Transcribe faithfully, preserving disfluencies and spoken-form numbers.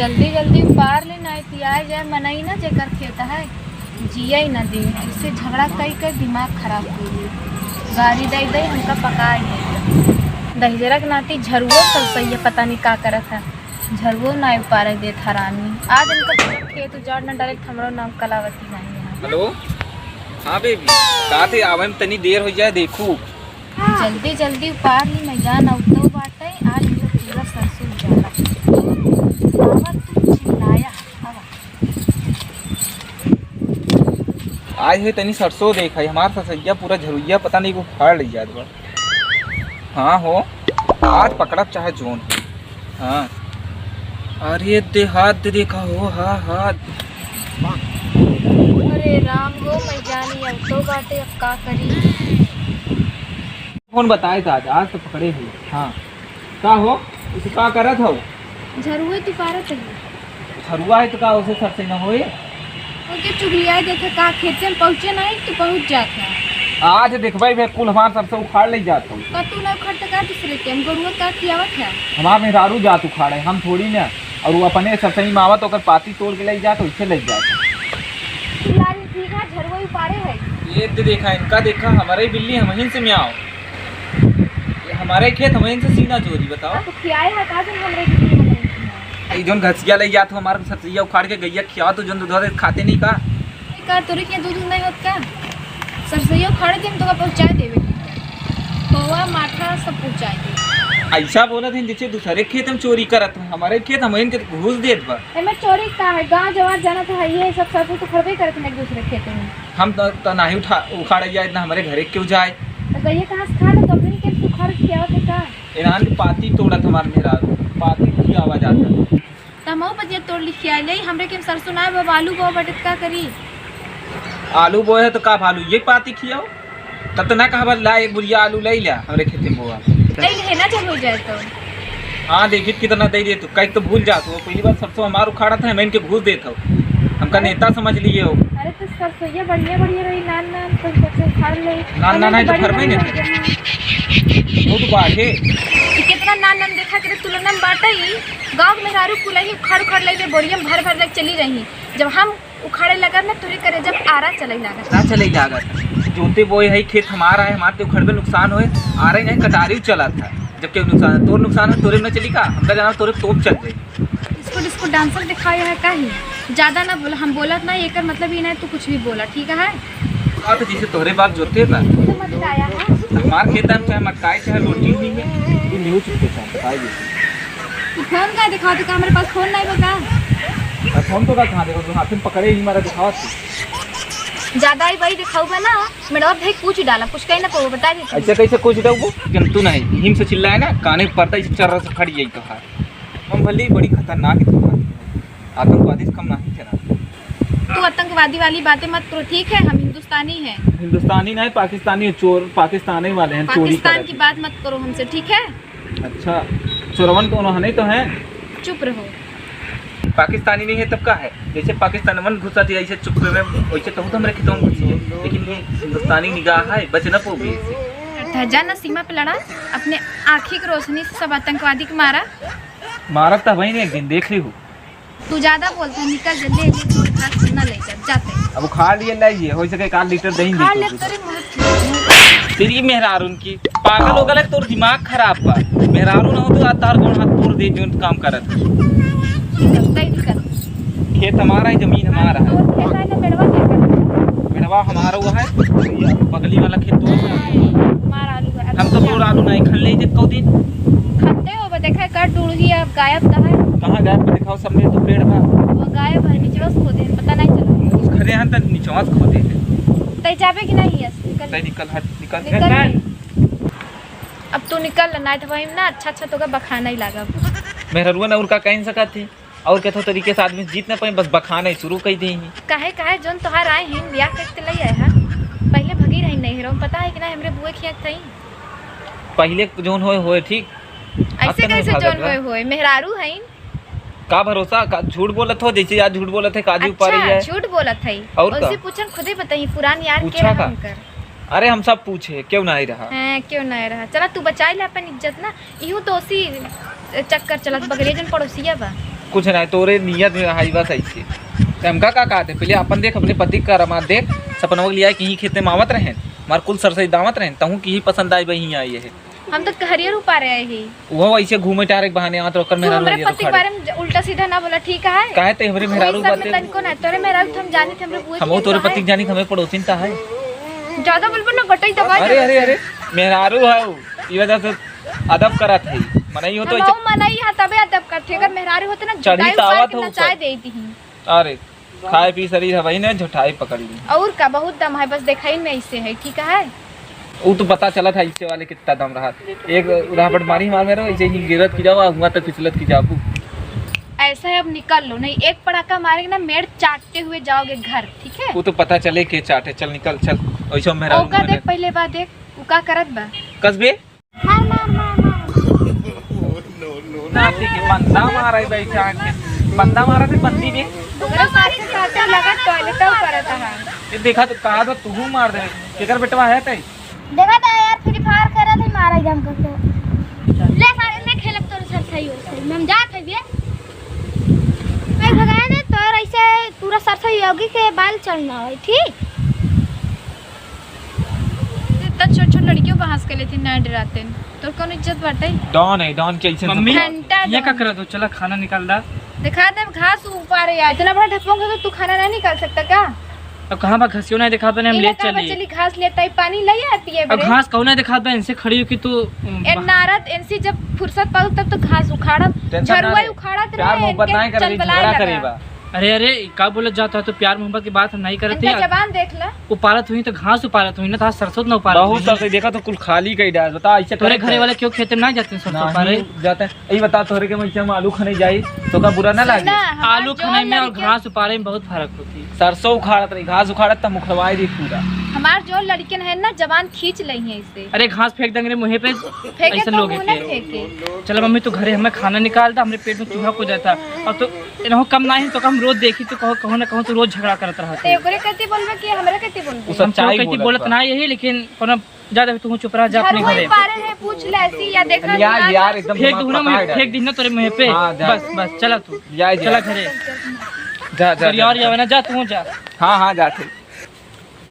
जल्दी जल्दी उपार ले, नाहीं पियाए जाए, मनई ना जेकर खेत है, जिया ही ना दे। ऐसे झगड़ा कई के दिमाग खराब हो गई। गारी दे दे, हमका पका ही नहीं। दहिजरा के नाती झरुओ सरसैया पता नहीं का करत है, झरुओ ना उपारे देत हरामी। आज इनका पूरा खेत उजाड़ ना डाले, हमरो नाम कलावती नहीं है। हेलो, हाँ बेबी, का थे आवे में तनी देर हो जाए, देखू। जल्दी जल्दी उपार ली, मैं जान अउतो बाटे, आज इनका पूरा सरसों उजाड़ा। आवा तू चिल्लाया, आवा। आज है तनी सरसों देखाई, हमार सरसैया पूरा झरुइया पता नहीं को फाड़ ले जात बा। हाँ हो, आज पकड़ब चाहे जोन। हाँ। अरे दे हाथ दे देखा हो, हाँ हाथ। अरे राम हो, मैं जानी अउतो बाटे, अब का करी? फोन बताए था आज, आज तो पकड़े हो। हाँ। का हो? इसे का करत हो? झरुए तू पारत है। झरुआ है तो का उसे सर से न होए? ओके चुगलियाए देखे का खेत से पहुँचे नहीं, तू पहुँच जात है। आज देखबे बे, कुल हमार सरसों उखाड़ ले जात हो। का तू ना उखड़ते का दूसरे के? हम गरुआ का खियावत है? हमार मेहरारू जात उखाड़े, हम थोड़ी ना। और वो अपने सरसई में आवत, ओकर पाती तोड़ के ले जात, वैसे ले जात। तू लाल ठीक है, झरुआ उपाड़े है। ये दे देखा, इनका देखा, हमारे ही बिल्ली, हम ही से में आओ। ये हमारे खेत, हम ही से सीना चोरी, बताओ। अब खियाए है का जन हमरे बिल्ली, हमरे खेत में? ई जोन घसिया ले जात हो, हमार सरसैया उखाड़ के गैया खियावत हो, जोन दूध खाते नहीं का? का तोरे के दूध नहीं होत का? सरसैया उखाड़े दिन तो का पहुँचाए देवे। खोआ, माठा सब पहुँचाए देवे। ऐसा बोलत हैं जैसे दूसरे खेत में चोरी करत हैं, हमारे खेत हम इनके घूस देत बा। एमे चोरी का है? गाँव जवार जानत है, ये सब सरसों तो खड़बे करत हैं एक दूसरे खेत में। हम तो, तो नाही उठा, उखाड़ जाए, इतना हमारे घरे क्यों जाए? तो गैया कहाँ से खा ले? तो अपने के तू खा के आवत है का? इनान के पाती तोड़त हमार मेहरारू, पाती की आवाज आता। त हमहू पतिया तोड़ लिखिया ले, हमरे के सरसों ना बा, आलू बो बटत का करी? आलू बोए है तो का भालू ये पाती खियाओ? तब तो ना कहबा ला एक बुढ़िया आलू ले ला, हमरे खेते में बोआ। ले ले ना जब हो जाए तो। हाँ देखित कितना दे दे तू, कई तो भूल जात हो, पहली बार सरसों हमार उखाड़त है, मैं इनके घूस देत हो, हमका नेता समझ लिए हो। अरे तो सरसोइया बढ़िया बढ़िया रही, नान नान तो सरसों उखाड़ ले। नान नान है तो घर में नहीं। वो तो बात है। ई कितना नान नान देखा करे तुलना में बाटे ई। गाँव के मेहरारू कुल ही उखाड़ उखाड़ लेबे, बोरिया में भर भर ले चली रही। जब हम उखाड़े लगब ना, तोरे करे जब आरा चले लागत। ना चले लागत। जोते बोए है, खेत हमारा है, हमार ते उखड़बे नुकसान होए। आरे नहीं, कटारी चलत है। जब केहू नुकसान है, तोर नुकसान है, तोरे में चली का? हमका जाना तोरे तोप चल जाई। इसको डिस्को डांसर दिखाया है काहे? ज्यादा ना बोला, हम बोलत ना, एकर मतलब ई ना तू कुछ भी बोला, ठीक है? हाँ, तो जैसे तोहरे बाप जोते बा। तो मत गाया, हाँ? हमार खेत में चाहे मक्काई, चाहे रोटी हुई है, ये न्यूज पे चाहे बताई देती। तू फोन का दिखाओ, तो का हमारे पास फोन नहीं बा का? अरे फोन तो का कहाँ देखो, तू हाथ में पकड़े ही मारा दिखावा तू। ज्यादा ही भाई दिखाऊ बा ना, मेरा भाई कुछ डाला, कुछ कहीं ना को बता देती। ऐसे कैसे कुछ डालबो? जंतु नहीं, हिम से चिल्लाए ना, काने पड़ता है, इसे चर्रा से खड़ी जाई तो हाथ। हम भले ही बड़ी खतरनाक है तुम्हारी, आतंकवादी से कम नहीं थे ना। तू आतंकवादी वाली बातें मत करो, ठीक है? हम हिंदुस्तानी हैं। हिंदुस्तानी नहीं, पाकिस्तानी है, चोर पाकिस्तानी वाले हैं, चोरी पाकिस्तान करत की हैं। बात मत करो हमसे, ठीक है? अच्छा, चोरवन कौन है? नहीं तो हैं। चुप रहो। पाकिस्तानी नहीं है तब का है? जैसे पाकिस्तान में घुसा थी, ऐसे चुप में, वैसे तो हमरे खेतों में घुसी है, लेकिन ये हिंदुस्तानी निगाह है, बच न पोगी इससे। अच्छा, जा ना सीमा पे लड़ा, अपने आँखी की रोशनी से सब आतंकवादी के मारा। मारब त वही एक दिन देख ली हो। तू ज्यादा बोलता है, निकल जा, ले, ले, तू खा, ना ले जा, जाते। अब उखाड़ लिए, ले ये, हो सके एक आध लीटर दही खा दे ले, तो। तेरी मुँह। तेरी मेहरारून की पागल हो गलक, तोर दिमाग खराब बा। मेहरारू ना हो तो आज तार गोड़ हाथ तोड़ दे, जोन काम करत। तई निकल। खेत हमारा है, जमीन हमारा है। तोर खेत है ना, मेड़वा के कर। मेड़वा हमारा हुआ है, बगली वाला खेत तोर है। हमारा आलू है। हम तो तोर आलू नहीं खन ले जे कौ दिन। खनते हो, बा देखा कर डूढ़ी अब गायब कहाँ है? कहाँ गायब बा? दिखाओ सब में तो पेड़ बा। वो गायब है, नीचे बस खोदे हैं, पता नहीं चला। उस खरे हन त नीचवा से खोदे हैं। तई जाबे कि नहीं है? निकल। तई निकल, हट, निकल। निकल। अब तू निकल, नहीं तो वही ना अच्छा अच्छा तोका बखाना ही लागब। मेहरुआ ने और का कह सकत थी? और केथो तरीके से आदमी जीत ना पाई, बस बखाने शुरू कर दी ही। काहे, काहे जोन तोहार आए हैं, बियाह करके ले आए हैं। पहले भगी रही नहीं रहो, पता है कि ना हमरे बुए खिया थई। पहले जोन होए, होए ठीक। ऐसे अब तो नहीं कैसे भागत जोन बा। होए, होए? मेहरारू हैं। का भरोसा, का झूठ बोलत हो, जैसे आज झूठ बोलत है, काजी ऊपर ही अच्छा, है। झूठ बोलत है। और का? उनसे पूछन, खुदे बताई, पुरान यार के पूछा रहा का? उनकर। अरे हम सब पूछे, क्यों नहीं रहा? हैं, क्यों नहीं रहा? चला तू बचाई ले अपन इज्जत ना। इहू तो उसी चक्कर चलत बगले जन पड़ोसिया बा। कुछ नाहीं, तोरे नियत में हाई बस ऐसे। त हमका का कहते, पहिले अपन देख, अपने पति का अरमान देख। सपनवा के लिया कि यहीं खेते में आवत रहेन, हमार कुल सरसई दावत रहेन, तहूँ कि ही पसंद आई, वहीं आई है। हम तो हरियर उपारे आए ही। वो ऐसे घूमे टहरे के बहाने आवत रहो, ओकर तू मेहरारू हमरे हरियर पति के उखाड़े। बारे में ज-, उल्टा सीधा ना बोला, ठीक है? काहे ते हमरे मेहरारू कोई सब में बाते? तनिको ना, तोरे मेहरारू तो हम जानी थे, हमरे बुआ हमहू के तोरे काहे? पति के जानी थे, हमरे पड़ोसिन ता है। ज्यादा बोलबो ना, गटई दबा अरे, देबे। अरे, अरे, मेहरारू है वो, ई वजह से अदब करत है। मनई हो तो हम ऐसे मऊ मनई है, तबे अदब करत है। अगर मेहरारू होते ना, चढ़ी जुटाई तो उतार आवत के हो नचाए ऊपर। देती ही। अरे, खाए पी शरीर है वही ना, झुठाई पकड़ ली। और का, बहुत दम है, बस देखाई में ऐसे है, ठीक है? ऊ तो पता चलत है, इससे वाले कितना दम रहा। एक उरापट मारी हमार मेरा, ऐसे ही गिरत की जाओ, हुआ तो फिसलत की जाबू। ऐसा है, अब निकल लो, नहीं एक पड़ाका मारेंगे ना, मेड़ चाटते हुए जाओगे घर, ठीक है? वो तो पता चले के चाटे, चल निकल, चल। ऐसे मेरा ओका रूम में देख, पहले बा देख, उ का करत बा। कसबे? मार, मार, मार, मार। नाती के बंदा मारा है भाई, चाट के। बंदा मारा थे, बंदी भी। ओकरा साथे साथे लगा टॉयलेटो करत है। ये देखा तो कहा तो तू मार दे। केकर बेटवा है तई? देखा था यार, Free Fire करत है, मारा एकदम करके। ले सारे, ले खेलब तोरे साथ सही हो, सही में हम जात है बे। भाई भगाए ने तोर ऐसे पूरा सरसों योगी के बाल चढ़ना है, ठीक? इतना छोट छोट लड़कियों बहस के लेती, ना डराते। तोर कौन इज्जत बाटे? डॉन है, डॉन के ऐसे मम्मी, घंटा ये का डॉन। करत हो? चला खाना निकाल दा। दिखा दे घास ऊपर यार, इतना बड़ा ढप्पो है तो तू खाना नहीं निकाल सकता का? अब कहाँ बा घसियो नहीं दिखात बने, हम इन्हें ले कहाँ बा चली। चली घास लेता है, पानी ले यार पिए अब बरे। घास कहूँ नहीं दिखात बा, इनसे खड़ी हो कि तू, उम, ए बा- नारद, इनसे जब फुर्सत पाऊ तब तो घास उखाड़ब, टेंशन ना झरुआ ले। उखाड़त प्यार रहे, मोहब्बत इनके नहीं करे, चलबलाए झगड़ा लगा। करे बा। अरे, अरे, का बोलत जाता है? तो प्यार मोहब्बत की बात हम नहीं करते इनका यार। जबान देख ला। उपारत हुई तो घास उपारत हुई ना, तो सरसों ना उपारत बहुत हुई। सरसों देखा तो कुल खाली कई डाल। बता, ऐसे तोरे करे घरे तो। वाले क्यों खेते में ना जाते हैं सरसों नहीं, उपारे? जाते हैं। यही बता, तोहरे के मैं हम आलू खाने जाई, तो का बुरा ना सुन लागे? ना, हमार आलू जो खाने में और लड़के घास उपारे में बहुत फर्क होती है। सरसों उखाड़त रही, घास उखाड़त त मुखरवाए दी पूरा। हमार जो लड़कियन है ना, जबान खींच लई है इससे। अरे, घास फेंक देंगे रे मुँहे पे, फेंके ऐसे तो लोग मुँह के। ना फेंके। चलो मम्मी, तू घरे हमें खाना निकाल दा, हमरे पेट में चूहा को जाता। और तो इनहो कम ना ही तो हम रोज देखी तो कहो, कहो ना कहो तो रोज झगड़ा करत रहत तो है। ओकरे कति बोलबे कि हमरे कति बोलबे? उ हम सच्चाई तोहरे कति बोलत बोलत बा। ना यही, लेकिन कोनो जा दे, तू चुप रहा, जा अपने झरुआ घरे। पारे है, पूछ ले ऐसी या देखा लिया ना। यार, एकदम फेंक दिमाग दूँ ना, पका मुझे है। फेंक दी ना तोरे मुँह पे। हाँ, जा। बस, बस, चला तू। लिया, जा। चला घरे। जा, जा, गरिया जा। और आवे ना, जा तू जा। हाँ, हाँ, जाते।